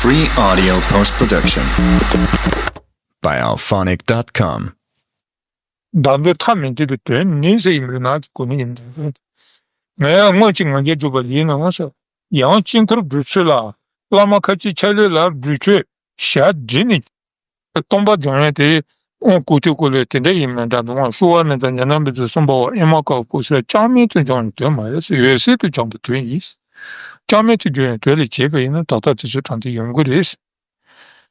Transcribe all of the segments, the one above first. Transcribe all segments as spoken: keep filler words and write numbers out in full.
Free audio post production by alphonic dot com. བདག་འདོད་ཐ་མི་དད་པའི་དོན་ནི་ཟེར་ཡིན་པས་ན་གོ་ནི་ཡིན། ངས་སྔོན་གྱི་ང་རྒྱལ་སྒྲུབ་པ་ཡིན་ནའང་ཟེར། ཡང་དཀྱིལ་འཁོར་སྒྲུབ་ཚུལ་ལ། བླ་མ་ཁ་ཅིག་ཆ་ལུགས་ལ་སྒྲུབ་ཆོས་ཞལ་བསྒྲིལ་ནས། སྟོང་པ་སྦྱང་ཡས་དེ་དབང་བསྐུར་དུས་སྐོར་ལས་དེ་འདྲ་ཡིན་མིན་འདྲ་འདུག་ང་། བསུ་བ་ནི་དང་ཉེ་རྣམས་པའི་ཚུལ་གསུམ་པའོ། ཨེ་མ་ཀའོ་སྐུ་ཚེ་ཅང་མེད་དུ་སྦྱང་བའི་དོན་མ་ཡིན། འོད་གསལ་དུ་སྦྱང་བའི་དོན་ཡིན། ཅང་མེད་དུ་སྦྱང་བའི་དོན་ལས་བྱས་པ་ཡིན་ན་ད་ལྟ་དེ་ཚོའི་གྲངས་དེ་ཡོང་གི་རེད།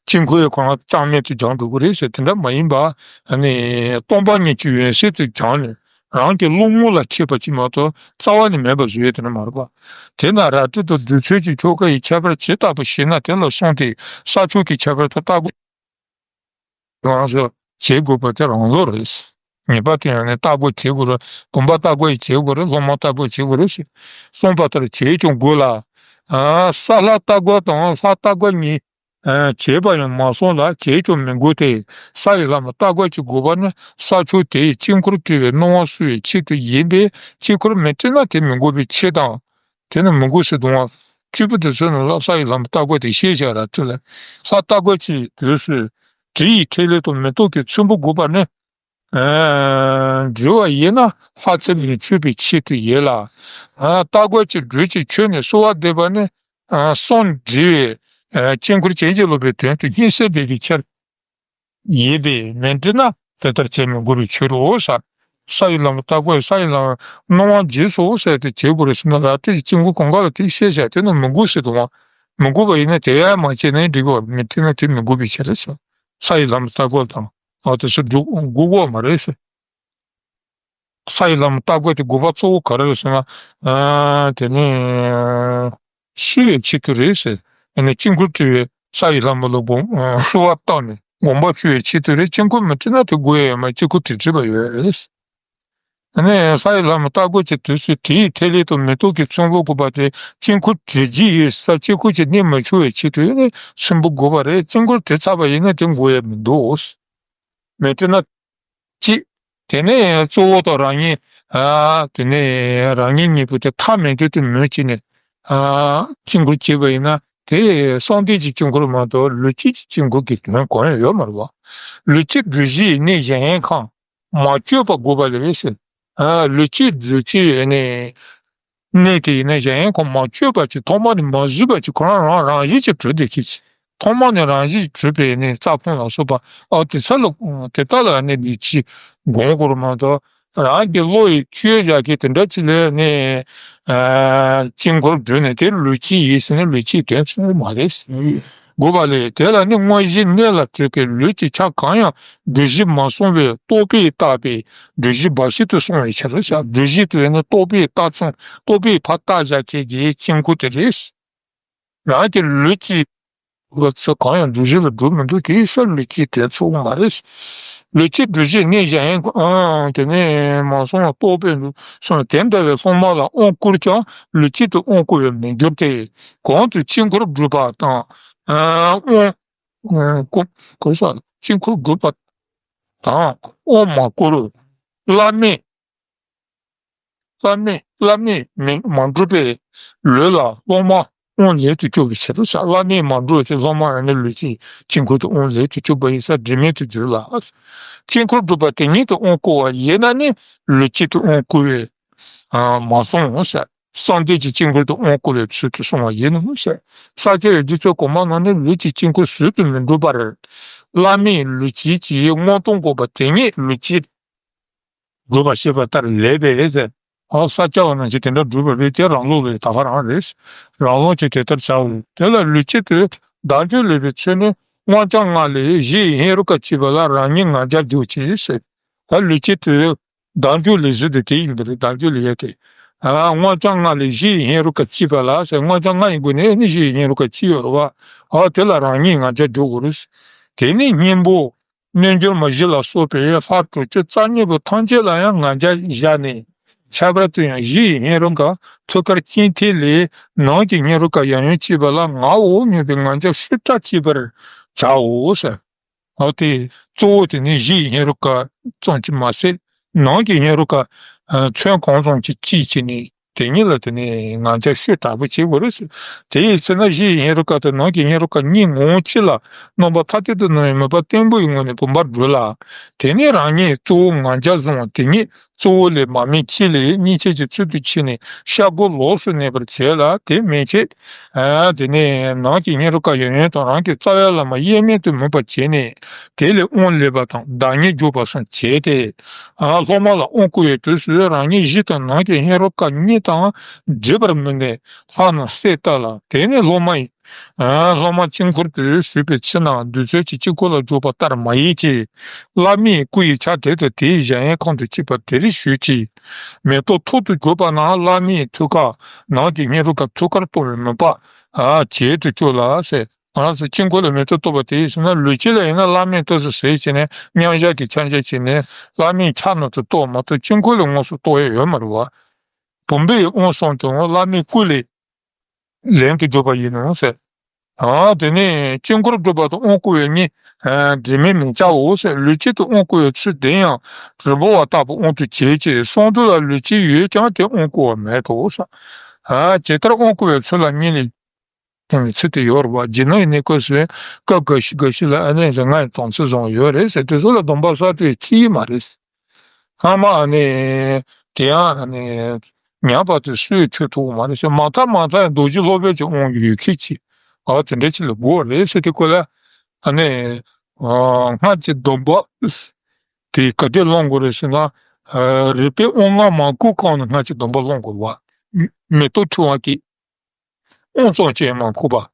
དཀྱིལ་འཁོར་ཡི་ཁོ་རང་ཅང་མེད་དུ་སྦྱང་འགྲོ་གི་རེད་ཟེར། དེ་འདྲ་མ་ཡིན་པ། ཨ་ནི་སྟོང་པ་ཉིད་ཀྱི་འོད་གསལ་དུ་སྦྱངས་ནས་རང་གི་བློ་ངོ་ལ་ཁྲིད་པ་ཅིག་མ་གཏོགས་རྩ་བ་ནས་མེད་པ་བཟོ་ཡས་དེ་འདྲ་མ་རེད་པ། དེས་ན་རལ་གྲི་དང་རྡུལ་ཚོན་གྱི་ཆོ་ག་ཡི་ཁྱད་པར་ཇི་ལྟ་བུ་ཞེ་ན། དེ་ལ་གསུངས་ཏེ། ས་ཕྱོགས་ཀྱི་ཁྱད་པར་དང་ལྟ་སྒོ་རང་སོར་བྱེད་དགོས་པ་དེ་རང་བཟོ་རེད། ངེས་པར་དུ་ཡང་ནི་ལྟ་སྒོ་བྱེད་དགོས་རེད། བུམ་པ་ལྟ་སྒོ་ཡི་བྱེད་དགོས་རེད། སློབ་མ་ལྟ་སྒོ་བྱེད་དགོས་རེད་ཞེས་གསུངས་པ་ལྟར་བྱེད་ཀྱང་དགོས་ལ། ཨ། ས་ལྷ་ལྟ་སྒོ་དང་ལྷ་ལྟ་སྒོ་གཉིས། ཨ། བྱེད་པ་ཡང་མ་སོང་ལ་བྱེད་ཀྱང་མི་དགོས་ཏེ། ས་ཡི་ལྷ་མོ་ལྟ་སྒོ་ཅིག་དགོས་པ་ནི་ས་ཕྱོགས་དེའི་དཀྱིལ་འཁོར་བྲི་བའི་སྣང་བ་གསོ་བའི་ཆེད་དུ་ཡིན་པས། དཀྱིལ་འཁོར་མི་བྲི་ན་དེ་མི་དགོས་པའི་ཕྱིར་དང་། དེ་ནི་མི་དགོས་ཟེར་དུས་ང་། སྐྱེས་བུ་དེ་ཚོ་ནི་ལ་ས་ཡི་ལྷ་མོ་ལྟ་སྒོ་དེ་ཤེས་བྱ་ར་བྲི་ལ། ལྷ་ལྟ་སྒོ་ཅིག་དུས་སུ་དྲི་ཡི་ཐིག་ལེ་དང་མེ་ཏོག་གི་ཚོམ་བུ་དགོས་པ་ནི། ཨ། འབྲི་བ་ཡིན་ན་ལྷ་ཚིམ་ནས་མཆོད་པའི་ཆེད་དུ་ཡིན་ལ། ཨ། ལྟ་སྒོ་ཅིག་སྦྲུལ་གྱིས་མཆོད་ནས་གསོལ་བ་འདེབས་པ་ནི། ཨ། གསུམ་བྲི་བའི། ཨ། དཀྱིལ་འཁོར་བྱིན་གྱིས་རློབ་པའི་དོན་དུ་སྙིང་སྲེག་འབད་པའི་ཕྱིར། ཡིན་པས་མི་འབྲི་ན་དེ་ལྟར་བྱེད་མི་དགོས་པའི་ཕྱིར་རོ། ས་ས་ཡི་ལམ་ལྟ་སྒོ་ས་ཡི་ལམ་སྣང་བ་རྗེས་སུ་ཟེར་ཏེ་བྱེད་དགོས་རེད་ཟེར་ན། རལ་གྲི་ཡི་དཀྱིལ་འཁོར་གང་ག་ལ་དེ་ཤེས་བྱ་དེ་ནི་མི་དགོས་ཟེར་དུས་ང་། མི་དགོས་པ་ཡིན་ན་དེ་ཡང་མ་བྱས་ན་འགྲིག་གི་བ། མི་བྲི་ན་དེ་མི་དགོས་པའི་ཕྱིར་རེད་ཟེར། ས་ཡི་ལམ་ལྟ་སྒོ་དང་། ཨ། དེ་ཚོ་འགྲོ་དགོས་པ་མ་རེད་ཟེར། ས་ཡི་ལམ་ལྟ་སྒོ་དེ་དགོས་པ་གཙོ་བོ་ག་རེ་རེད་ཟེར་ན། ཨ། དེ་ནི་ཤི་བའི་ཆེད་དུ་རེད་ཟེར། ཨ་ནི་དཀྱིལ་འཁོར་བྲི་བའི་ས་ཡི་ལྷ་མོ་ལ་དགོངས། ཨ། གསོལ་བ་བཏབ་ནས་དགོངས་པ་ཞུ་བའི་ཆེད་དུ་རེད། དཀྱིལ་འཁོར་མི་བྲི་ན་དེ་དགོས་ཡ་ཡོད་མ་རེད། དཀྱིལ་འཁོར་བྲི་བྲིས་པ་ཡོད་རེད། ཨ་ནི་ས་ཡི་ལྷ་མོ་ལྟ་སྒོ་ཅིག་དུས་སུ་དྲི་ཡི་ཐིག་ལེ་དང་མེ་ཏོག་གི་ཚོམ་བུ་དགོས་པ་དེ་དཀྱིལ་འཁོར་བྲི་རྒྱུ་ཡོད་ས་དཀྱིལ་འཁོར་གྱི་གནས་མི་ཆུང་བའི་ཆེད་དུ་ནི་ཚོམ་བུ་དགོས་པ་རེད། དཀྱིལ་འཁོར་བྲི་ཚར་བ་ཡིན་ན་དེ་དགོས་ཡ་མི་འདུག་མི་བྲི་ན། གཅིག་དེ་ནས་གཙོ་བོ་དང་རང་ཉིད། ཨ། དེ་ནས་རང་ཉིད་གཉིས་པོ་དེ་ཐ་མི་དད་དུ་མོས་བྱས་ནས། ཨ། དཀྱིལ་འཁོར་བྱས་པ་ཡིན་ན་དེ་གསང་རྟེན་གྱི་དཀྱིལ་འཁོར་མ་གཏོགས་ལུས་དཀྱིལ་གྱི་དཀྱིལ་འཁོར་གྱི་དོན་གང་ཡང་ཡོད་མ་རེད་པ། ལུས་དཀྱིལ་སྒྲུབ་གཞིའི་གནས་གཞལ་ཡས་ཁང་མ་བཅོས་པ་དགོས་པ་ལས་ཟེར། ཨ། ལུས་དཀྱིལ་སྒྲུབ་གཞིའི་གནས། གནས་དེ་ཡིན་ན་གཞལ་ཡས་ཁང་མ་བཅོས་པ་ཅིག་ཐོག་མ་ནས་མ་བཟོས་པ་ཅིག་ཁོ་རང་རང་རང་བཞིན་གྱིས་གྲུབ་བསྡད་ཀྱི་ཅིག་ཐོག་མ་ནས་རང་བཞིན་གྱིས་གྲུབ་པའི་ནི་རྩ་ཁུངས་ལ་སོགས་པ། ཨ། དེ་ཚོ་ལ་དེ་དག་ལ་ནི་ལུས་དཀྱིལ་དགོངས་དགོས་རེད་མ་གཏོགས། རང་གི་བློ་ཡིས་བཅོས་བཞག་གི་དེ་འདྲ་ཅིག་ལ་ནི། ཨ། དཀྱིལ་འཁོར་བསྒྲུབས་ནས་དེ་ལུས་དཀྱིལ་ཡིན་ཟེར་ན་ལུས་དཀྱིལ་དོན་ཚང་མ་རེད། དགོས་པ་ལས་དེ་ལ་ནི་དངོས་གཞིའི་གནས་ལ་གྲུབ་པའི་ལུས་ཀྱི་ཆ་གང་ཡང་སྒྲུབ་གཞི་མ་སོང་བས་རྟོག་པས་བཏགས་པའི་སྒྲུབ་གཞི་འབའ་ཞིག་ཏུ་སོང་བའི་ཕྱིར་རོ། བྱ་སྒྲུབ་གཞི་དེ་ནི་རྟོག་པས་བཏགས་ཙམ། རྟོག་པས་ཕར་བཏགས་བཞག་ཁྱེད་ཀྱི་དཀྱིལ་འཁོར་དེ་རེད། རང་གི་ལུས་ཀྱི་ཚོ་གང་ཡང་སྒྲུབ་གཞི་ལ་གྲུབ་མི་འདུག་དེའི་ས་ལུས་དཀྱིལ་དོན་ཚང་མ་རེད། ལུས་དཀྱིལ་སྒྲུབ་གཞིའི་གནས་གཞལ་ཡས་ཁང་། ཨང་། དེ་ནས་མ་སོང་བ་རྟོག་པས་སོང་། དེ་འདྲ་བའི་སློབ་མ་ལ་དབང་བསྐུར་ཀྱང་ལུས་དཀྱིལ་དུ་དབང་བསྐུར་བས་མི་འགྱུར་ཏེ། གོང་དུ་དཀྱིལ་འཁོར་སྒྲུབ་པ་དང་། ཨ། དབང་། ཨ། བསྐུར། བསྐུར་ས། དཀྱིལ་འཁོར་སྒྲུབ་པ་དང་དབང་མ་བསྐུར། བླ་མས། བླ་མས། བླ་མས་མི་མ་སྒྲུབ་པའི་ལུས་ལ་སློབ་མ་དབང་ལས་དུ་བཅུག་པའི་ཕྱིར་རོ། བྱ་བླ་མས་མ་སྒྲུབ་ཅིང་སློབ་མ་ཡང་ནི་ལུས་ཀྱི་དཀྱིལ་འཁོར་དུ་དབང་ལས་དུ་བཅུག་པ་ཡིན་ས་འབྲེལ་མེད་དུ་འགྱུར་ལ། དཀྱིལ་འཁོར་སྒྲུབ་པ་དེ་ཉིད་དུ་དབང་བསྐུར་བ་ཡིན་ན་ནི་ལུས་དཀྱིལ་དུ་དབང་བསྐུར་བས། ཨ། མ་སོང་ཟེར། གསང་རྟེན་གྱི་དཀྱིལ་འཁོར་དུ་དབང་བསྐུར་བའི་ཚུལ་དུ་སོང་བ་ཡིན་ནོ་ཟེར། ས་སྐྱ་པའི་རྗེ་ཚོ་གོང་མ་རྣམས་ནི་ལུས་ཀྱི་དཀྱིལ་འཁོར་ཟུར་དུ་མི་སྒྲུབ་པར། བླ་མས་ལུས་དཀྱིལ་གྱི་མངོན་རྟོགས་དགོས་པ་དེ་ཉིད་ལུས་དཀྱིལ་སྒྲུབ་པར་བཤད་པ་ལྟར་ལེགས་པས་ཟེར། ཨ། ས་སྐྱ་པ་རྣམས་ཀྱིས་དེ་འདྲ་སྒྲུབ་པ་རེད། དེ་རང་ལུགས་རེད། ད་ག་རང་རེད། རང་ལུགས་ཀྱིས་དེ་ལྟར་བྱའོ། དེ་ལ་ལུས་དཀྱིལ་དུ་བདག་འཇུག་ལེགས་པའི་ཚུལ་ནི། སྔོ་ལྗང་ལྔ་ལས་བཞི་ཡི་ཧེ་རུ་ཀ་གཅིག་པ་ལ་རང་ཉིད་ང་རྒྱལ་འཇུག་ཅིང་ཟེར། ད་ལུས་དཀྱིལ་དུ་བདག་འཇུག་ལེགས་ཟེར་དུས་དེ་ཡིན་པ་རེད། བདག་འཇུག་ལེགས་ཡ་དེ། ཨ། སྔོ་ལྗང་ལྔ་ལས་བཞི་ཡི་ཧེ་རུ་ཀ་གཅིག་པ་ལ་ཟེར། སྔོ་ལྗང་ལྔ་ཡི་སྒོ་ནས་ནི་བཞི་ཡི་ཧེ་རུ་ཀ་གཅིག་ཡོད་རེད་བ། ཨ། དེ་ལ་རང་ཉིད་ང་རྒྱལ་འཇུག་དགོས་རེད། དེ་ནི་སྙིང་པོ་རྣལ་འབྱོར་མ་བཞི་ལ་སོགས་པའི་ལྷ་དྲུག་ཅུ་རྩ་གཉིས་པོ་ཐམས་ཅད་ལ་ཡང་ང་རྒྱལ་བཞག་ནས། ཁྱད་པར་དུ་ཡང་བཞི་ཡི་ཧེ་རུ་ཀ་ཐུགས་ཀར་སྐྱེས་ཐིག་ལས་ནང་གི་ཧེ་རུ་ཀ་ཡང་ཡང་གཅིག་པ་ལ་ངའོ་སྙམ་པའི་ང་རྒྱལ་ཤུགས་དྲག་སྐྱེད་པར་བྱའོ་ཟེར། འོ་དེ་གཙོ་བོ་དེ་ནི་བཞི་ཡི་ཧེ་རུ་ཀ་ཙམ་གྱིས་མ་ཟད། ནང་གི་ཧེ་རུ་ཀ་ཨ་ཚོན་གང་ཙམ་གྱིས་གཅིག་བྱས་ནས་ དེ་ཉིད་ལ་དེ་ནས་ང་ཅག་ཤེས་དྲག་པོ་བྱེད་དགོས་རེད་ཟེར། དེ་ཡི་ཚེ་ན་གཞི་ཡི་སྙིང་རུས་ཀ་དང་ནང་གི་སྙིང་རུས་ཀ་གཉིས་ངོ་བོ་གཅིག་ལ་རྣམ་པ་ཐ་དད་དུ་སྣང་བའི་མོས་པ་བརྟན་པོ་ཡི་ངང་ནས་བུམ་པར་སྒྲུབ་ལ། དེ་ནས་རང་ཉིད་གཙོ་བོ་ང་རྒྱལ་བཟུང་བ་དེ་ཉིད་གཙོ་བོ་ལས་མར་མེ་ཁྱེར་ལས་གཉིས་ཆར་གྱི་ཚུལ་དུ་ཕྱེ་ནས་ཤར་སྒོ་ལོགས་སུ་གནས་པར་བྱས་ལ། དེ་མན་ཆད། ཨ། དེ་ནས་ནང་གི་སྙིང་རུས་ཀ་ཡོད་ཡོད་དང་རང་གི་རྩ་བའི་བླ་མ་དབྱེར་མེད་དུ་མོས་པ་བྱས་ནས། དེ་ལས་དབང་ལེན་པ་དང་བདག་ཉིད་འཇུག་པ་གསུམ་བྱས་ཏེ། ཨ། སློབ་མ་ལ་དབང་བསྐུར་བའི་དུས་སུ་རང་ཉིད་གཞི་དང་ནང་གི་སྙིང་རུས་ཀ་གཉིས་དང་སྒྲིབ་པར་མི་ནུས་ལྷག་རྣམས་གསལ་བཏབ་ལ། དེ་ནས་སློབ་མ་ཡིས། ཨ། སློབ་མ་དཀྱིལ་འཁོར་དུ་ཞུགས་པའི་ཕྱིར་ན་བདུད་རྩི་གི་དཀྱིལ་འཁོར་ལ་འཇུག་པ་ལྟར་མ་ཡིན་གྱི། བླ་མའི་སྐུ་ཡི་ཆ་དེ་དང་དེའི་གཞལ་ཡས་ཁང་དུ་གཅིག་པ་དེར་ཞུགས་ཀྱི། མེ་ཏོག་ཐོག་ཏུ་གྱུར་པ་ན་བླ་མའི་ཐུགས་ཀ་ནང་གི་སྙིང་རུས་ཀ་ཐུགས་ཀར་གཏོང་བའི་མོས་པ། ཨ། བྱེད་དུ་བཅུག་ལ་ཟེར། ང་རང་ཚོ་དཀྱིལ་འཁོར་ལ་མེ་ཏོག་གཏོར་བ་དེ་ཡིན་ཟེར་ན། ལུས་དཀྱིལ་ལ་ཡིན་ན་བླ་མའི་ཏོག་ཙམ་ཟེར་བྱས་ནས་མཉམ་བཞག་གི་ཕྱག་མཇལ་བྱས་ནས་བླ་མའི་ཕྱག་ནང་དུ་གཏོར་མ་གཏོགས་དཀྱིལ་འཁོར་ལ་དངོས་སུ་གཏོར་ཡ་ཡོད་མ་རེད་བ། བུམ་པའི་དབང་སོང་ཀྱང་བླ་མའི་སྐུ་ལས་ལེན་དུ་འཇུག་པ་ཡིན་ནོ་ཟེར། ཨ། དེ་ནས་དཀྱིལ་འཁོར་སྒྲུབ་པ་དང་དབང་བསྐུར་བའི་གཉིས། ཨ། འབྲེལ་མེད་མི་བྱའོ་ཟེར། ལུས་དཀྱིལ་དུ་དབང་བསྐུར་བའི་ཚུལ་དེ་ཡང་རིལ་བུ་བ་ལྟ་བུ་དབང་དུ་བྱས་ཀྱི། གསང་འདུས་ལ་ལུས་དཀྱིལ་ཡོད་ཀྱང་དེ་དབང་བསྐུར་བ་མེད་དོ་ཟེར། ཨ། ཇི་ལྟར་དབང་བསྐུར་བའི་ཚུལ་ལ་གཉིས་ལས་བྱུང་བའི་ཚུལ་དུ་ཡོད་རེད་བ། རྗེས་གནང་ཡི་གནས་སྐབས་སུ་སྐབས་འགའ་ཞིག་འགའ་ཞིག་ལ་ཨ་ནི་རིགས་ལྔ་ཡི་དམ་ཚིག་བཟུང་བ་ཡོད་རེད་ཟེར། དེ་ཚོ་ལ་སྡོམ་པ་གསར་གཏོད་ཅི་ཡིན་མ་རེད། སྔ་མ་ཨ་ནི་དེ་ཡང་ཨ་ནི་ཉམས་པ་དེ་སུས་ཆོད་ཐུབ་མ་རེད་ཟེར། མ་མཐའ་མ་མཐའ་ཡང་རྡོ་རྗེ་སློབ་དཔོན་གྱི་དབང་གིས་ཡོད་མཁན་ཅིག། ཨ། དེ་འདྲ་ཅིག་ལ་དགོས་རེད་ཟེར། དེ་སྐོར་ལ་ཨ་ནི་སྔར་གྱི་སྡོམ་པ་དེ་ག་དུས་ལོན་དགོས་རེད་ཟེར་ན། རིག་པའི་དབང་ལྔ་མ་བསྐུར་གོང་ནས་སྔར་གྱི་སྡོམ་པ་ལོན་དགོས་པ། མེ་ཏོག་ཕྲེང་བ་གི་དབང་ཙམ་ཅིག་མ་བསྐུར་བ།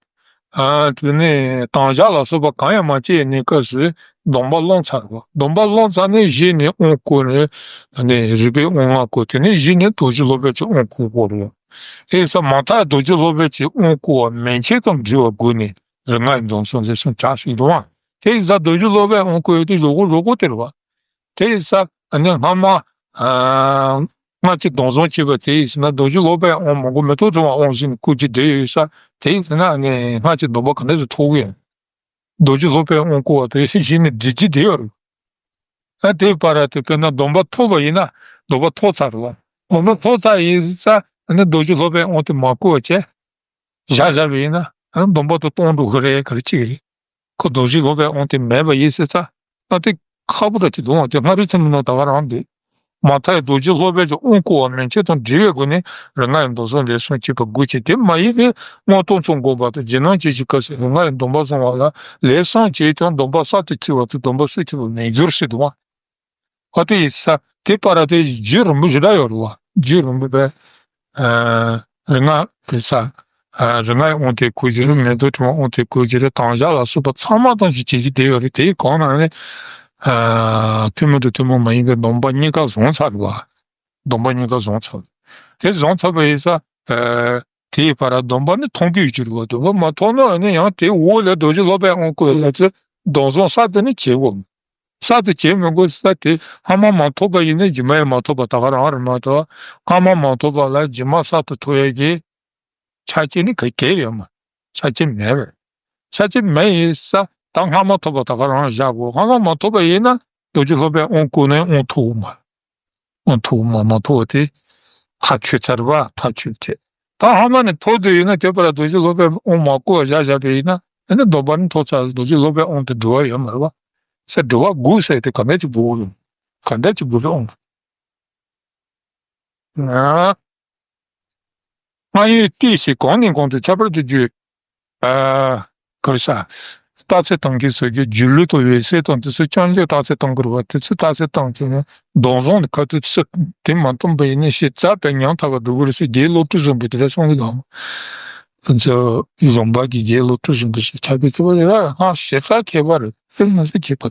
ཨ། དེ་ནས་དམ་བཞག་ལ་སོགས་པ་གང་ཡང་མ་བྱས་ནས་སྐབས་སུ་སྡོམ་པ་ལོན་ཚར་བ། སྡོམ་པ་ལོན་ཚར་ནས་གཞི་ནས་དབང་བསྐུར་ནས། ཨ་ནི་རིག་པའི་དབང་ལྔ་བསྐུར། དེ་ནས་གཞི་ནས་རྡོ་རྗེ་སློབ་དཔོན་གྱི་དབང་བསྐུར་དགོས་རེད། དེ་ཡིན་ཙང་མ་མཐའ་རྡོ་རྗེ་སློབ་དཔོན་གྱི་དབང་བསྐུར་བ་མན་ཆད་དང་འབྲེལ་བ་དགོས་ནས་རིགས་ལྔ་ཡི་འཛིན་སོགས་ལས་གསུམ་བྱ་ཞིག་འདུག་ཨང་། དེ་ཡིན་ཙང་རྡོ་རྗེ་སློབ་དཔོན་དབང་བསྐུར་ཡོད་དུས་གཞུག་གུ་གཞུག་གུ་དེ་རེད་བ། དེ་ཡིན་ཙང་ཨ་ནི་སྔ་མ། ཨ། སྔར་གྱི་སྡོམ་བཟུང་བྱས་པ་དེ་ཡིན་ཟེར་ན། རྡོ་རྗེ་སློབ་དཔོན་དབང་མ་བསྐུར་མེ་ཏོག་ཕྲེང་བ་དབང་ཟིན་བསྐུར་གྱི་བསྡད་ཡོད་ས་དེ་ཡིན་ཟེར་ན། ཨ་ནི་སྔར་གྱི་སྡོམ་པ་ག་འདྲ་ཞིག་ཐོབ་ཀྱི་ཡོད། རྡོ་རྗེ་སློབ་དཔོན་དབང་བསྐུར་བ་དེ་གཞི་ནས་སྒྲིག་གྱི་བསྡད་ཡོད་རེད། ཨ། དེའི་བར་དུ་དཔེར་ན་སྡོམ་པ་ཐོབ་པ་ཡིན་ན་སྡོམ་པ་ཐོབ་ཚར་རེད་བ། སྡོམ་པ་ཐོབ་ཚར་ཡིན་ཙང་ཨ་ནི་རྡོ་རྗེ་སློབ་དཔོན་དབང་དེ་མ་བསྐུར་བ་བྱས། བཞག་བཞག་པ་ཡིན་ན་ཨ་ནི་སྡོམ་པ་དེ་སྟོང་འགྲོ་གི་རེད། ག་རེ་བྱེད་ཀྱི་རེད། ཁོ་རྡོ་རྗེ་སློབ་དཔོན་དབང་དེ་མེད་པ་ཡིན་ཟེར་ཙང་ཨ་དེ་ཁག་པོ་འདྲ་ཅིག་འདུག་ཨང་། དེ་སྔ་རོལ་ཐུན་མིན་ནང་ད་ག་རང་འདུག། མ་མཐའ་ཡང་རྡོ་རྗེ་སློབ་དཔོན་གྱི་དབང་བསྐུར་བ་མན་ཆད་དང་འབྲེལ་བའི་སྒོ་ནས་རིགས་ལྔ་ཡི་འདོད་སོགས་ལས་གསུམ་བྱེད་པ་དགོས་ཀྱི། དེ་མ་ཡིན་པའི་མངོན་རྟོགས་ཙམ་དགོངས་པ་དང་རྗེས་གནང་བཅས་ཀྱི་སྐབས་སུ་རིགས་ལྔ་ཡི་སྡོམ་པ་བཟུང་བ་ལ་ལས་གསུམ་བྱས་ཀྱང་སྡོམ་པ་གསར་དུ་འཁྱེར་བ་དང་སྡོམ་པ་སུ་འཁྱེར་བ་མེད་འགྱུར་ཟེར་འདུག་ཨང་། ཨ་དེ་ཡིན་ས་དེ་བར་དེ་རྒྱུད་རིང་པོ་ཞེ་དྲག་ཡོད་རེད་བ། རྒྱུད་རིང་པོ་བས། ཨ། རིགས་ལྔ་བས་ས། ཨ། རིགས་ལྔ་ཡི་དབང་དེ་བསྐུར་གྱི་རེད། མེ་ཏོག་ཕྲེང་བ་དབང་དེ་བསྐུར་གྱི་རེད། དམ་བཞག་ལ་སོགས་པ་ཚང་མ་དང་ཞིག་བྱེད་ཀྱི་བསྡད་ཡོད་རེད། དེའི་གོང་ན་ནི། ཨ། ཐུན་མོང་དང་ཐུན་མོང་མ་ཡིན་པའི་སྡོམ་པ་གཉིས་ཀ་བཟུང་ཚར་བ། སྡོམ་པ་གཉིས་ཀ་བཟུང་ཚར་བ། དེ་བཟུང་ཚར་བ་ཡིན་ས། ཨ། དེའི་བར་སྡོམ་པ་ནི་ཐོབ་ཀྱི་ཡོད་ཀྱི་རེད་བ། སྡོམ་པ་མ་ཐོབ་ན་ནི་ཡང་དེའི་འོག་ལ་རྡོ་རྗེ་སློབ་དཔོན་དབང་བསྐུར་ལ་ཚོས་སྡོམ་བཟུང་གསར་དུ་ནི་བྱེད་དགོས། གསར་དུ་བྱེད་མི་དགོས་ས་དེ་སྔ་མ་མ་ཐོབ་པ་ཡིན་ན་རྗེས་མ་ཡང་མ་ཐོབ་པ་ད་ག་རང་རེད་མ་གཏོགས། སྔ་མ་མ་ཐོབ་པ་ལ་རྗེས་མ་གསར་དུ་ཐོབ་ཡས་ཀྱི་ཆ་རྐྱེན་ནི་ག་གེ་ཡོད་མ། ཆ་རྐྱེན་མེད་པས། ཆ་རྐྱེན་མེད་ཡིན་ས་ད་སྔ་མ་ཐོབ་པ་ད་ག་རང་བཞག་དགོས། སྔ་མ་མ་ཐོབ་པ་ཡིན་ན་རྡོ་རྗེ་སློབ་དཔོན་དབང་བསྐུར་ནའི་དབང་ཐོབ་མ། དབང་ཐོབ་མ་མ་ཐོབ་པ་དེ་ཐག་ཆོད་ཚར་བ་ཐག་ཆོད་བྱས། ད་སྔ་མ་ནས་ཐོབ་འདོད་ཡོད་ན་དེ་བར་རྡོ་རྗེ་སློབ་དཔོན་དབང་མ་བསྐུར་བ་བཞག་བཞག་པ་ཡིན་ན་ཨ་ནི་སྡོམ་པ་ནི་ཐོབ་ཚར། རྡོ་རྗེ་སློབ་དཔོན་དབང་དེ་སྒྲུབ་པ་ཡོད་མ་རེད་བ། ས་སྒྲུབ་པ་དགོས་ཟེར་དེ་ག་འདྲ་ཅིག་དགོས་རེད། ག་འདྲ་ཅིག་དགོས་རེད་ཨང་། སྔར་ཡོད་ལྟས་ཤིག་གོང་ནས་གོང་དུ་ཁྱད་པར་དུ་བརྗོད། ཨ། ག་རེ་ཟ། རྟགས་གསལ་གཏོང་མཁན་ཚོ་གི་སྒྱུ་ལུས་དང་འོད་གསལ་དང་དེ་ཚོ་རྐྱང་རྐྱང་རྟགས་གསལ་གཏོང་གི་རེད་བ། དེ་ཚོ་རྟགས་གསལ་བཏང་ཚེ་ནི་སྡོམ་བཟུང་ནི་ཁ་ཐུག་ཚུགས་དེ་མ་བཏང་པ་ཡིན་ན་ཤེས་རྩ་བའི་ཉམ་ཐག་པ་འགྲོ་གི་རེད་ཟེར་རྒྱའི་སློབ་ཕྲུག་བཟང་པོས་དེ་འདྲ་གསུང་གི་འདུག། ང་ཚོ་གཞོན་པ་གི་རྒྱའི་སློབ་ཕྲུག་བཟང་པོ་ཞིག་ཆགས་པའི་ཚོ་རེད་ཧ། ཞེ་དྲག་མཁས་པ་རེད། དེ་མ་ཟད་མཁས་པ་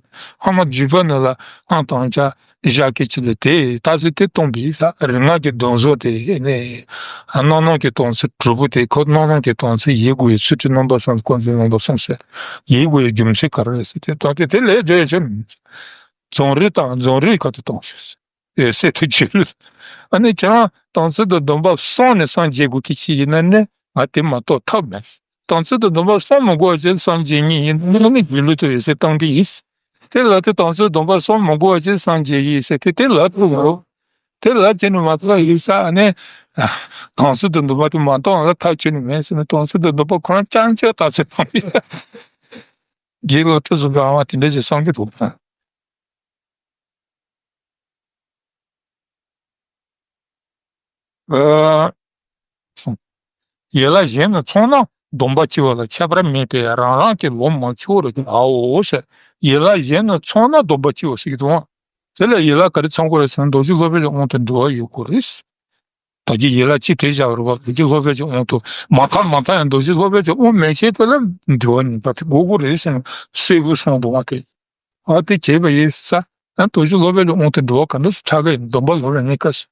ཧ་མ་བརྒྱུད་པ་ནི་ལ་ཨང་དང་ཅག་བཞག་གི་ཅི་ལ་དེ་ད་ཚོད་དེ་གཏོང་བའི་ས་རིགས་ལྔ་གི་སྡོམ་བཟུང་དེ་ནས་རྣམ་སྣང་གི་སྟོང་ཚུལ་དྲུག་པོ་དེ་ཁོ་རྣམ་སྣང་གི་སྟོང་ཚུལ་ཡིན་དགོས་པའི་ཚུལ་ཁྲིམས་རྣམ་པ་གསུམ་ཀུན་རྫོབ་རྣམ་པ་གསུམ་ཟེར་ཡིན་དགོས་པའི་རྒྱུ་མཚན་ག་རེ་རེད་ཟེར་དེ་དང་དེ་དེ་ལས་བརྗོད་ཆེ། རྫོང་རིགས་དང་རྫོང་རིགས་ཁ་ཐུག་གཏོང་ཟེར། ཨེ་སེ་ཐུ་ཆི་ལུ། ཨ་ནི་ཁྱེད་རང་དམ་ཚིག་དང་སྡོམ་པ་གསུམ་ནས་སངས་རྒྱས་དགོས་ཀྱི་ཅི་ཡིན་ན་ནི་ང་དེ་མ་གཏོགས་ཐབས་མེད། དམ་ཚིག་དང་སྡོམ་པ་གསུམ་མི་དགོས་པ་ཅིག་སངས་རྒྱས་ཉིད་ཡིན་ནི་ནི་རྒྱུ་ལུས་དུ་ཡོད་ཚད་བཏང་གི་ཡིན། དེ་ལ་དེ་དམ་ཚིག་སྡོམ་པ་གསུམ་མི་དགོས་པ་ཅིག་སངས་རྒྱས་ཡིན་ཟེར་དེ་དེ་ལ་ཐུག་རོ། དེ་ལ་བྱས་ནས་མ་གཏོགས་ཡིག་ས་ནས་དྭངས་གསལ་དུ་འདུག་པ་དེ་མ་གཏོགས་ལ་ཐབས་ཆེ་ནི་མེད་ཟེར་ནས། དྭངས་གསལ་དུ་འདུག་པ་ཁོ་རང་རྐྱང་ཆོས་ཐབས་ཟེར་བཏང་བས། དགེ་སློབ་ཁྲི་ཟུར་གི་ཨ་མ་དེ་འདྲ་ཞིག་གསུང་གི་འདུག་ཨ། ཡན་ལག་གཞན་རྣམས་ཚང་ན་སྡོམ་པ་ཆེ་བ་ལ་ཁྱད་པར་མེད་པས་རང་རང་གི་ལོ་མ་ཆོག་རུ་བྱའོ་ཟེར། ཡན་ལག་གཞན་རྣམས་ཚང་ན་སྡོམ་པ་ཆེ་བ་ཟེར་གྱི་འདུག་ཨ། དེ་ལ་ཡན་ལག་ག་རེ་ཚང་དགོས་རེད་ཟེར་ན། རྡོ་རྗེ་སློབ་དཔལ་གྱི་དབང་དུ་འགྲོ་བ་ཡོད་དགོས་རེད། ད་ཀྱི་ཡན་ལག་ཅི་དེ་བཞག་རུ་བ། རྡོ་རྗེ་སློབ་དཔལ་གྱི་དབང་དུ་མ་ཐག་མ་ཐག་ཡང་རྡོ་རྗེ་སློབ་དཔལ་གྱི་དབང་མེད་ཅེས་དེ་ལ་འགྲོ་བ་ཉིད་པ་དེ་དགོས་དགོས་རེད་ཟེར་ན་གསལ་པོ་གསུངས་འདུག་བ་དེ། ཨ་དེ་བྱས་པ་ཡིན་ས། ཡང་རྡོ་རྗེ་སློབ་དཔལ་གྱི་དབང་དུ་འགྲོ་བ་ག་འདྲ་སེ་ཆགས་ཀྱི་ཡིན། སྡོམ་པ་ལོབས་པའི་གནས་སྐབས་སུ།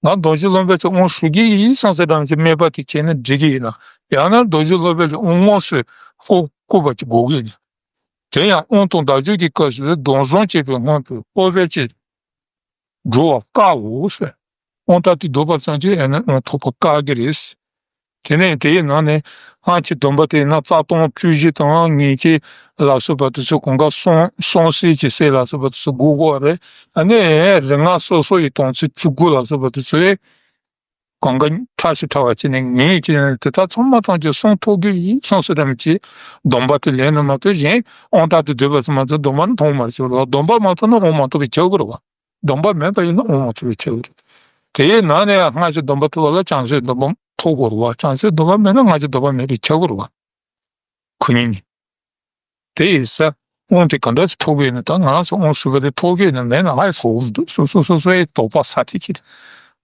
ང་རྡོ་རྗེ་སློབ་དཔལ་གྱི་དབང་ཞུ་གི་ཡིན་བསམ་ས་འདྲ་མི་ཅིག་སྨད་པ་དེ་བྱས་ན་འགྲིག་གི་ཡིན་ལ། ཡང་ན་རྡོ་རྗེ་སློབ་དཔལ་གྱི་དབང་དངོས་སུ་བསྐུར་བསྐུར་བ་ཅིག་དགོས་ཀྱི་ཡིན། དེ་ཡང་དབང་དུ་བདག་འཇུག་གི་སྐབས་སུ་སྡོམ་བཟུང་བྱེད་པའི་སྔོན་དུ་སློབ་དཔལ་གྱི་འགྲོ་བ་བཀག་འོ་ཟེར། དབང་རྟགས་དེ་བསྡུས་པ་ཙམ་གྱིས་ཨ་ནི་དབང་ཐོབ་པ་བཀག་གི་རེད། དེ་ནས་དེའི་ནང་ནས་སྔར་གྱི་སྡོམ་པ་དེ་ཡིན་ན་རྩ་ལྟུང་བཅུ་བཞི་དང་ཉེས་བྱས་ལ་སོགས་པ་དེ་ཚོ་གང་ག་སོང་སོང་སྲིད་ཀྱི་སྲིད་ལ་སོགས་པ་དེ་ཚོ་དགོས་དགོས་རེད། ཨ་ནི་རིགས་ལྔ་སོ་སོ་ཡི་དོན་ཚན་བཅུ་དགུ་ལ་སོགས་པ་དེ་ཚོ་གང་ག་ཕྲ་ཞིང་ཕྲ་བ་བྱས་ནས་ངེས་ཀྱི་དེ་དག་ཚང་མ་ཐམས་ཅད་སྲུང་ཐུབ་ཀྱི་ཡིན་བསམ་ས་འདྲ་མི་ཅིག་སྡོམ་པ་དེ་ལེན་ན་མ་གཏོགས་གཞན་དབང་རྟགས་དེ་བསྡུས་པ་ཙམ་མ་གཏོགས་སྡོམ་པ་ནི་ཐོབ་མ་ཐུབ་རེད་བ། སྡོམ་པ་མ་ཐོབ་ན་དབང་མ་ཐོབ་པའི་ཁྱབ་ཀྱི་རེད་བ། སྡོམ་པ་མེད་པ་ཡིན་ན་དབང་མ་ཐོབ་པའི་ཁྱབ་ཀྱི་རེད། དེའི་ནང་ནས་སྔར་གྱི་སྡོམ་པ་ཐོབ་པ་ལ་བྱང་སེམས་སྡོམ་པ་ཐོབ་དགོས་རེད་བ། བྱང་སེམས་སྡོམ་པ་མེད་ན་སྔར་གྱི་སྡོམ་པ་མེད་པའི་ཁྱབ་ཀྱི་རེད་བ། ཁོ་གཉིས་ནི། དེ་ཡིན་ས། དབང་དེ་ག་འདྲ་ཞིག་ཐོབ་ཀྱི་ཡིན་ན། ད་ང་རང་ཚོ་དབང་ཞུ་བ་དེ་ཐོབ་ཀྱི་ཡིན་ན་མེད་ན་ཧ་ཡང་ཧོ་འདུག་སོ་སོ་སོ་སོའི་དོགས་པ་ཟ་ཁྲིད་ཀྱི་རེད།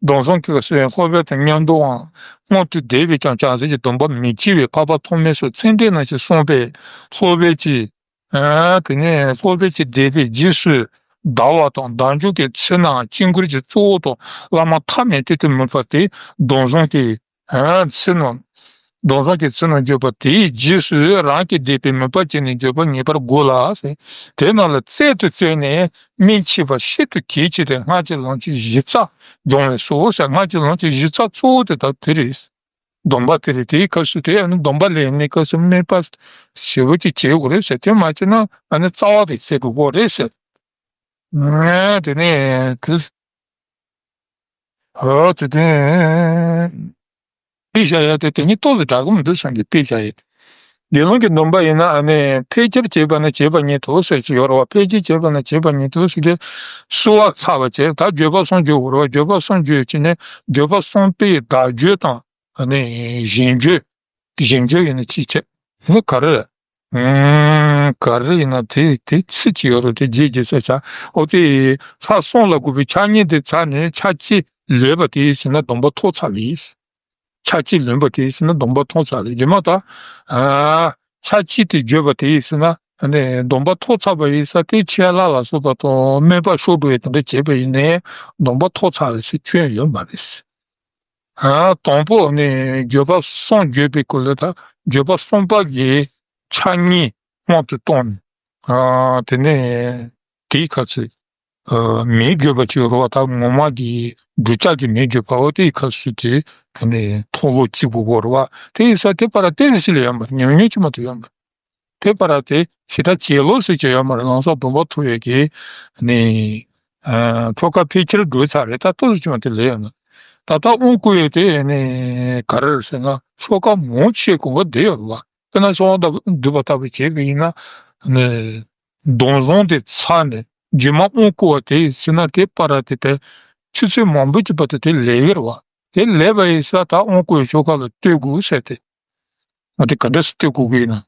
སྡོམ་བཟུང་གི་སྐབས་སུ་ཡང་སློབ་དཔོན་དང་མཉམ་དུའང་སྔོན་དུ་བསྡད་པས་ཀྱང་བྱང་སེམས་ཀྱི་སྡོམ་པ་མི་སྐྱེ་བས་འཕགས་པ་ཐོགས་མེད་སོགས་ཚད་ལྡན་རྣམས་ཀྱིས་གསུངས་པས། སློབ་དཔོན་གྱིས། ཨ་དེ་ནས་སློབ་དཔོན་གྱིས་བཟླས་པའི་རྗེས་སུ་ཟླ་བ་དང་ཟླ་མཇུག་གི་ཚེ་ན་དཀྱིལ་འཁོར་གྱི་གཙོ་བོ་དང་བླ་མ་ཐ་མལ་གཏན་དུ་མེད་པ་དེ་སྡོམ་བཟུང་གི་ཨ་ཚེ་ན། སྡོམ་བཟུང་གི་ཚེ་ན་བརྗོད་པ་དེའི་རྗེས་སུ་རང་གིས་བཟླས་པའི་མོས་པ་བྱས་ནས་བརྗོད་པ་ངེས་པར་དགོས་ལ། དེ་རྣམས་ལ་རྩལ་དུ་བརྩོན་ནས་སྨིན་ཕྱིར་བ་ཤིན་ཏུ་གལ་ཆེ་སྟེ་སྔར་གྱི་ལམ་གྱི་གཞི་རྩ་སྦྱོང་བས་སོ་ཟེར། སྔར་གྱི་ལམ་གྱི་གཞི་རྩ་གཙོ་བོ་དེ་ད་དེ་རེད། སྡོམ་པ་དེ་རེད། དེའི་སྐབས་སུ་དེ་ཨ་ནི་སྡོམ་པ་ལེན་ནས་སྐབས་སུ་སྨོན་པ་ཞེ་པོ་ཅིག་བྱེད་དགོས་རེད་ཟེར། དེ་མ་བྱས་ན་ཨ་ནི་རྩ་བ་དེ་ཟེར་དགོས་རེད་ཟེར། ཨ་དེ་ནས་དེ། ཨོ་དེ་དེ། དཔེ་བཞག་ཡ་དེ་དེ་གཉིས་ཏོག་ཙམ་འདྲ་གི་མི་འདུག་བསམ་གྱི་དཔེ་བཞག་ཡ་དེ། དགེ་སློང་གི་སྡོམ་པ་ཡིན་ན་ཨ་ནི་ཕལ་ཆེར་བྱས་པ་ན་བྱས་པ་ཉིད་དོ་ཟེར་གྱི་ཡོད་རེད་བ། ཕལ་ཆེར་བྱས་པ་ན་བྱས་པ་ཉིད་དོ་ཟེར་གྱི་གསོལ་བ་ཚར་བ་བྱས། ད་བརྗོད་པ་གསུམ་བརྗོད་དགོས་རེད་བ། བརྗོད་པ་གསུམ་བརྗོད་བྱས་ནས་བརྗོད་པ་གསུམ་པའི་བརྡ་བརྗོད་དང་། ཨ་ནི་གཞན་བརྗོད། གཞན་བརྗོད་ཡིན་ན་ཅི་བྱེད། ནི་ག་རེ། ཨང་། ག་རེ་ཡིན་ན་དེ་དེ་ཚིག་ཅིག་ཡོད་རེད། དེ་རྗེས་རྗེས་སུ་བྱ། ཨོ་དེ་ལྷ་གསུམ་ལ་དགོས་པའི་ཆ་གཉིས་དེ་ཚར་ནས་ཆ་གཅིག་ལོན་པ་དེ་ཡིན་ཟེར་ན་སྡོམ་པ་ཐོབ་ཚར་བ་ཡིན། ཆ་གཅིག་ལོན་པ་དེ་ཡིན་ཟེར་ན་སྡོམ་པ་ཐོབ་ཚར་བ་ཡིན། རྗེས་མ་ད་ཨ་ཆ་གཅིག་དེ་བརྗོད་པ་དེ་ཡིན་ཟེར་ན་ཨ་ནི་སྡོམ་པ་ཐོབ་ཚར་བ་ཡིན་ས་དེ་ཆད་ལྷག་ལ་སོགས་པ་དང་སྨོན་པ་ཤོར་འགྲོ་བའི་དེ་འདྲ་བྱས་པ་ཡིན་ནའི་སྡོམ་པ་ཐོབ་ཚར་བ་ཞིག་སྐྱོན་ཡོད་མ་རེད། ཨ་དང་པོ་ནི་བརྗོད་པ་གསུམ་བརྗོད་པའི་སྐོར་ལ་ད་བརྗོད་པ་གསུམ་པ་གི་ཆ་གཉིས་དབང་དུ་བཏང་ནས། ཨ་དེ་ནས་དེའི་ཁ་ཚིག་ཨ་མི་བརྗོད་པ་ཅིག་ཡོད་རེད་བ། ད་ངོ་མ་གི་བསྒྲུབ་བྱ་གི་མི་བརྗོད་པ། འོ་དེའི་ཁ་ཚིག་དེ་དེ་ནས་མཐོང་ལོ་གཅིག་པུ་གོ་རེད་བ། དེ་ཡིན་ས་དེ་བར་དེ་རེ་ཞིག་ལ་ཡོད་མ་རེད། ཉུང་ཉུང་ཅིག་མ་གཏོགས་ཡོད་མ་རེད། དེ་བར་དེ་ཞེ་དྲག་བྱེད་ལོ་ཟེར་གྱི་ཡོད་མ་རེད། ལམ་སང་སྡོམ་པ་ཐོབ་ཡས་ཀྱི་ནི་ཨ་ཆོ་ག་ཕལ་ཆེར་འགྲོ་ཚར་རེད། ད་ཏོག་ཙམ་ཅིག་མ་གཏོགས་ལས་ཡོད་ན། ད་ལྟ་དབང་བསྐུར་ཡས་དེ་ནི་ག་རེ་རེད་ཟེར་ན་ཆོ་ག་མང་ཆེ་གང་ག་བསྡད་ཡོད་རེད་བ། དཔེར་ན་གསང་བ་བསྡུས་པ་ལྟ་བུ་བྱས་པ་ཡིན་ན་ནི་སྡོམ་བཟུང་དེ་ཚར་ནས་རྗེས་མ་དབང་བསྐུར་བ་དེ་ཡིན་ཟེར་ན་དེ་བར་དེ་བས་ཆུ་ཚོད་མང་པོ་ཅིག་བར་དུ་དེ་ལས་ཀྱི་རེད་བ། དེ་ལས་པ་ཡིན་ས་ད་དབང་བསྐུར་བའི་ཆོ་ག་ལ་ལྟོས་དགོས་ཟེར་ཏེ། ང་དེ་ག་འདྲ་སེ་ལྟོས་དགོས་ཀྱི་ཡིན་ན།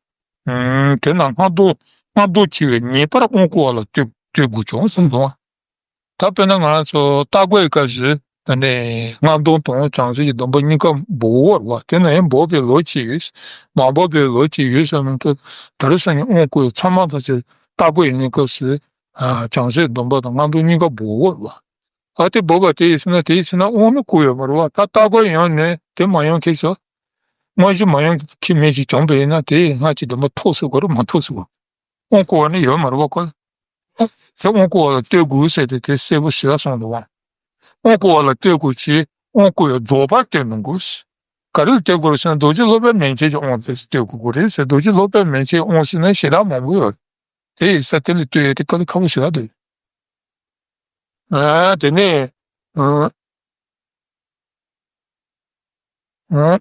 ཨུམ། དེ་ན་སྔ་ལྡོག་སྔ་ལྡོག་བྱས་པའི་ངེས་པར་དབང་བསྐུར་བ་ལ་ལྟོས་ལྟོས་དགོས་བྱུང་གསུངས་འདུག་ད་དཔེར་ན་ང་རང་ཚོ་རྟ་བསྒོར་བའི་སྐབས་སུ་ད་ནི་སྔ་ལྡོག་དང་བྱང་སེམས་ཀྱི་སྡོམ་པ་གཉིས་ཀ་འབོག་དགོས་རེད་བ། དེ་ན་ཡང་འབོག་པའི་ལོ་གཅིག་ཡོད། མ་འབོག་པའི་ལོ་གཅིག་ཡོད་ཟེར་མི་འདུག་ད་རེས་སང་ཉིན་དབང་བསྐུར་ཚང་མ་ཐམས་ཅད་རྟ་བསྒོར་ཡིན་ནའི་སྐབས་སུ་ཨ་བྱང་སེམས་སྡོམ་པ་དང་སྔ་ལྡོག་གཉིས་ཀ་འབོག་དགོས་རེད་བ། ཨ་དེ་འབོག་པ་དེ་ཡིན་ཟེར་ན་དེ་ཡིན་ཟེར་ན་དབང་ནི་བསྐུར་ཡོད་མ་རེད་བ། ད་རྟ་བསྒོར་ཡོང་ནས་དེ་མ་ཡོང་མཁན་ཞིག་དངོས་གཞི་མ་ཡོང་མཁན་མི་ཞིག་བྱུང་བ་ཡིན་ན་དེ་སྔར་གྱི་སྡོམ་པ་ཐོབ་སྲིད་དགོས་རེད། མ་ཐོབ་སྲིད་དགོས། དབང་བསྐུར་བ་ནི་ཡོད་མ་རེད་བ་ཁོ། དེ་དབང་བསྐུར་བ་ལ་ལྟོས་དགོས་ཟེར་ཏེ་དེ་གསལ་པོ་ཞེ་དྲག་གསུངས་འདུག་བ། དབང་བསྐུར་བ་ལ་ལྟོས་དགོས་ཀྱི་དབང་བསྐུར་བའི་རྫོགས་པར་ལྟོས་མི་དགོས། ག་རེ་ལ་ལྟོས་དགོས་ཟེར་ན་རྡོ་རྗེ་སློབ་དཔལ་མན་ཆད་ཀྱི་དབང་དེ་ལྟོས་དགོས་ཀྱི་རེད་ཟེར། རྡོ་རྗེ་སློབ་དཔལ་མན་ཆད་དབང་ཟེར་ན་ཞེ་དྲག་མང་པོ་ཡོད། དེ་ཡིན་ས་དེ་ལ་ལྟོས་ཡས་དེ་དཀའ་ལས་ཁག་པོ་ཞེ་དྲག་འདུག་ཨ་དེ་ནས་ཨ་ ཨ།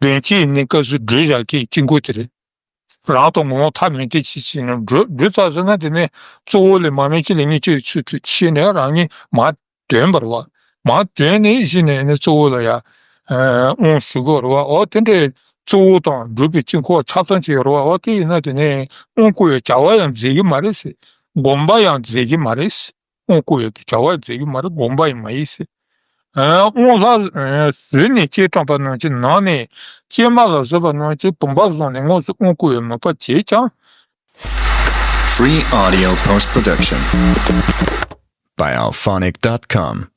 དོན་གཅིག་ནི་སྐབས་སུ་སྦྲུལ་བཞག་གི་དཀྱིལ་འཁོར་དེ་རེད། རང་དང་ངོ་བོ་ཐ་མལ་དེ་ཅི་ཅི་ནས་སྦྲུལ་སྦྲུལ་རྩ་ཟེར་ན་དེ་ནས་གཙོ་བོ་ལས་མར་མེ་ལྕེ་ལས་མངོན་སྤྱོད་ཚུལ་དུ་ཕྱེ་ནས་རང་ཉིད་མར་དོན་པར་བ། མར་དོན་ནས་གཞི་ནས་ནི་གཙོ་བོ་ལ་ཡ། ཨ། དབང་ཞུ་དགོས་རེད་བ། འོ་དེ་འདྲའི་གཙོ་བོ་དང་སྦྲུལ་པའི་དཀྱིལ་འཁོར་ཆ་ཚང་ཅིག་ཡོད་རེད་བ། འོ་དེ་ཡིན་ན་དེ་ནས་དབང་བསྐུར་བའི་བྱ་བ་ཡང་མཛད་ཀྱི་མ་རེད་ཟེར། སྒོམ་པ་ཡང་མཛད་ཀྱི་མ་རེད་ཟེར། དབང་བསྐུར་བའི་བྱ་བ་མཛད་ཀྱི་མ་རེད། སྒོམ་པ་ཡང་མ་ཡིན་ཟེར། ཨ། དབང་ལྷ་ཟུར་ནས་སྐྱེས་དྲངས་པ་རྣམས་ཀྱི་ནང་ནས་སྐྱེས་མ་ལ་བཟོད་པ་རྣམས་ཀྱིས་བུམ་པ་བཟུང་ནས་དངོས་སུ་དབང་བསྐུར་བའི་མོས་པ་བྱེད་ཀྱང་། Free audio post production by alphonic dot com.